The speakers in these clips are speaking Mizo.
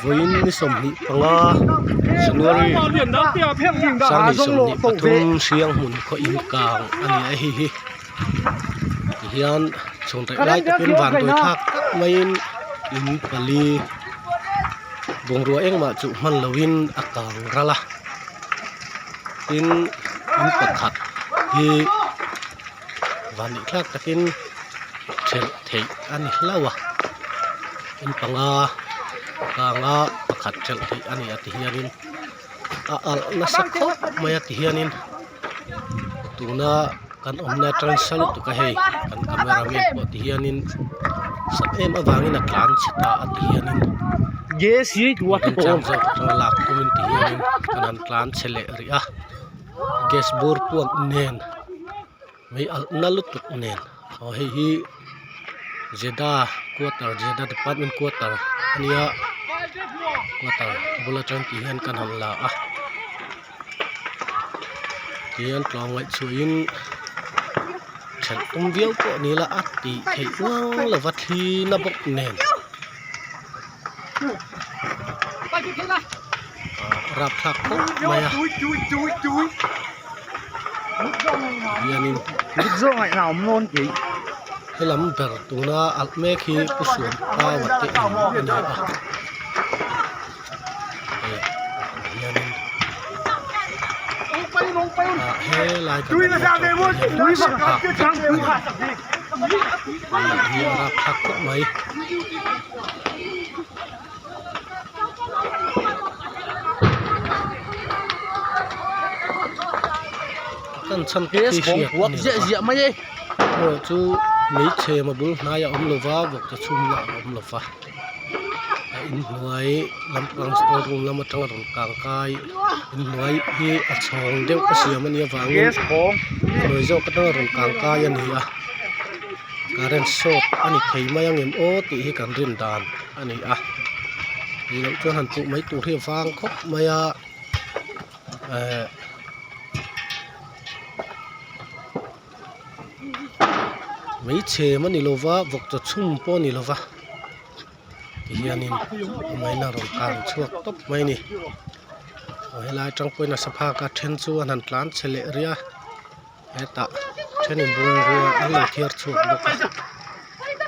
Vawiin ni 25 January 2023 Hrianghmun khaw inkang a ni a hei hi tihian chhun reh lai takin vanduai thlak tak maiin in pali bungrua engmah chu hman loin a kang ral a tin in pakhat hi vanneih thlak takin thelh theih a ni hlauh a in panga kanga pakhat thelh theih a ni a ti hianin a alh nasa khawp mai a ti hianin tuna kan awmna atang sa lutuk a hei kan camera man pawh ti hianin sat em avangin a tlan chhe ta a ti hianin remchang zawk atanga lak tumin ti hianin kan han tlan chhe leh rih a gas bur puak nen mei alh na lutuk nen aw hei hi Jeddah quarter Jeddah department quarter a nia quarter bul atang tih hian kan han la a tihian tlawm ngaih chhuahin thelh tum viau pawh ni ila a tih theih uang lova thli na bawk nen rapthlak khawp mai a hianin helam ber tuna alh mek hi pu suam paua te in a ni a hei hianin ah helai kan hmuh atang hian sangha a ni hi a rapthlak khawp mai. Kan chhan khi hriat a ni lova erawh chu meichhem a bul hnai a awm lova vawkte chhum lah a awm lova a inhnuai lampang store room lam atanga rawn kang kai inhnuai hi a chhawng deuh a siam a nih avangin hnuai zawk atanga rawn kang kai a ni a current short a ni thei mai ang em aw tih hi kan rin dan a ni a tih loh chuan han puh mai tur hi a vang khawp mai a ehh. Meichhem a ni lo va vawk chaw chhum pawh a ni lo va tihianin a maina rawn kang chhuak tawp mai a ni aw helai atang pawhin a saphak a then chu an han tlan chhe leh rih a hetah thenin bungrua an lo thiar chhuak bawk a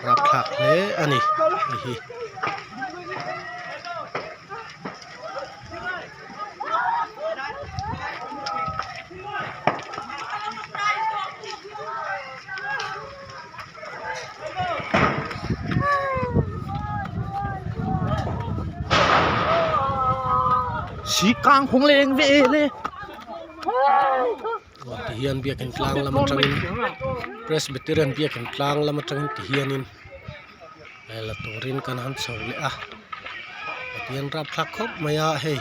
rapthlak hle a ni hei hi. Sikang khawng leng ve le. Ti hian biakin tlang lam atangin Presbyterian biakin tlang lam atangin ti hianin la turin kan han chho leh a Pathian rapthlak khawp mai a hei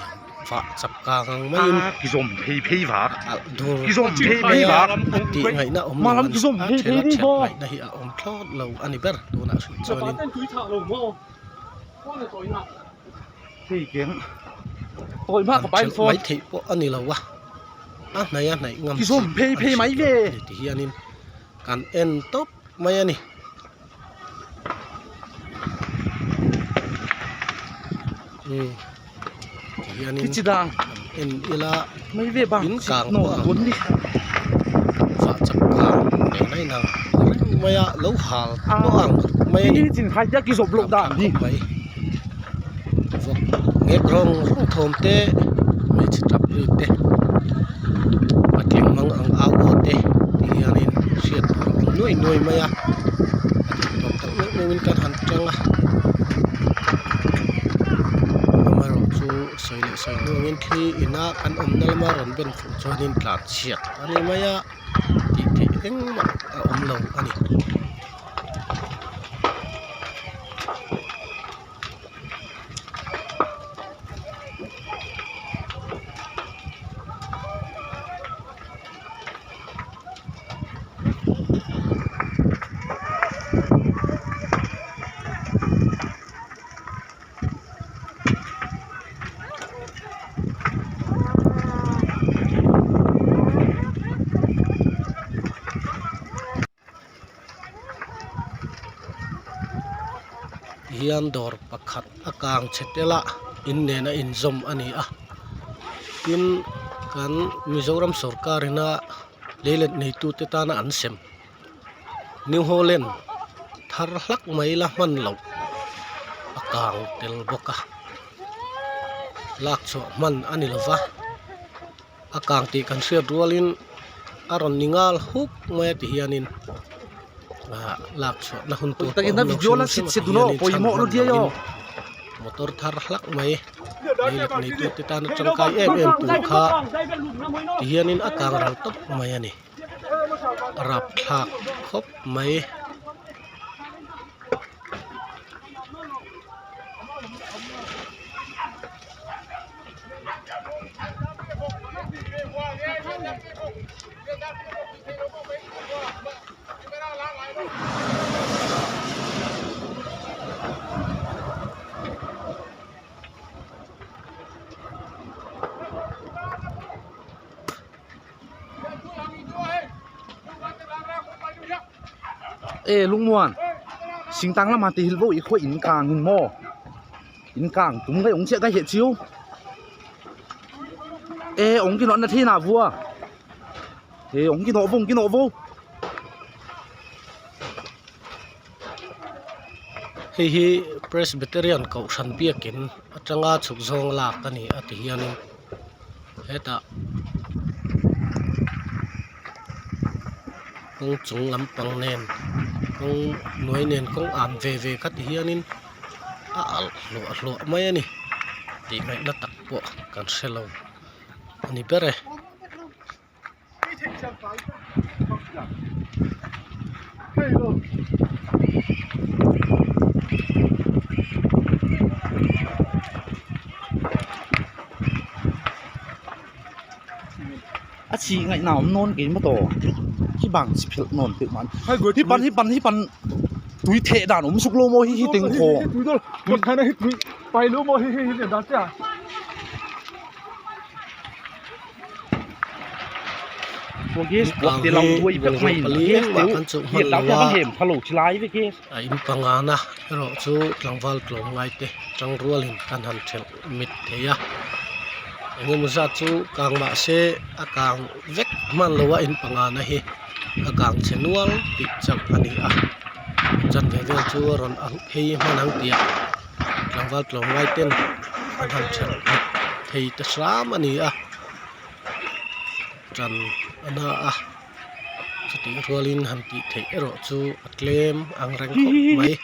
vah chak kang ang maiin alh dur mai a tih ngaihna awm lo a ni a then a then ngaihna hi a awm thlawt lo a ni ber tunah hrih chuanin. Han thelh mai theih pawh a ni lo a a hnaih a hnaih ngam chi a ni hrih lo a ni ti hianin kan en tawp mai a ni. Umm tihianin en ila in kang pawh ang vah chak kang nen a inang reng mai a lo hal pawh ang mai a ni khawp mai vawk ngek rawng rawng thawm te hmeichhe tap ri te patling mang ang au aw te tihianin hriat tur a awm nuai nuai mai a a theih tawp tak meuh meuhin kan han tang a amaherawhchu sawi leh sawi hnuangin thli ina kan awmna lama rawn ben fuh chuanin tlan chhiat a ni mai a tih theih engmah a awm lo a ni. Hian dawr pakhat a kang chhe tel a in nen a inzawm a ni a tin kan Mizoram sorkar ina leilet neitute tana an sem New Holland thar hlak mai la hman loh a kang tel bawk a lak chhuah hman a ni lova a kang tih kan hriat rualin a rawn ni nghal huk mai a ti hianin ah lak chhuah na hun tur pawh a awm lo hrim hrim a ti hianin chhan hman lohin motor thar hlak mai leilet neitute tana tangkai em em tur kha ti hianin a kang ral tawp mai a ni. Rapthlak khawp mai. E lungmuan singtang lama ti hil bo i khoi in kang hin maw in kang tum ngai ong chiah ka heh chiu e ong ki nawh na the na vua e ong ki nawh vo ong ki nawh vo. Hei hi Presbyterian kohhran biakin atanga chhuk zawng lak a ni a ti hianin. Hetah kawng chung lampang nen kawng hnuai nen kawng an ve ve kha ti hianin a alh hluah hluah mai a ni tih ngaihna tak pawh kan hrelo a ni ber e. A chhi ngaihna awm nawn kei maw tawh hi bang chi phelh nawn teh man hi pan hi pan hi pan tui theh dan awm suk lo maw hi hi teng khaw Kang hi bungrua pali engmah kan chuh hman lo a a in pangana erawh chu tlangval tlawm ngai te tang rualin kan han thelh mit thei a engemaw zat chu kang mah se a kang vek hman lo a in pangana hi a kang chhe nual tih chauh a ni a chanve vel chu a rawn ang phei hman ang tih ah tlangval tlawm ngai ten an han thelh mit thei ta hram a ni a. Tan a na a chutih rualin han tih theih erawh chu a tlem ang reng khawp mai.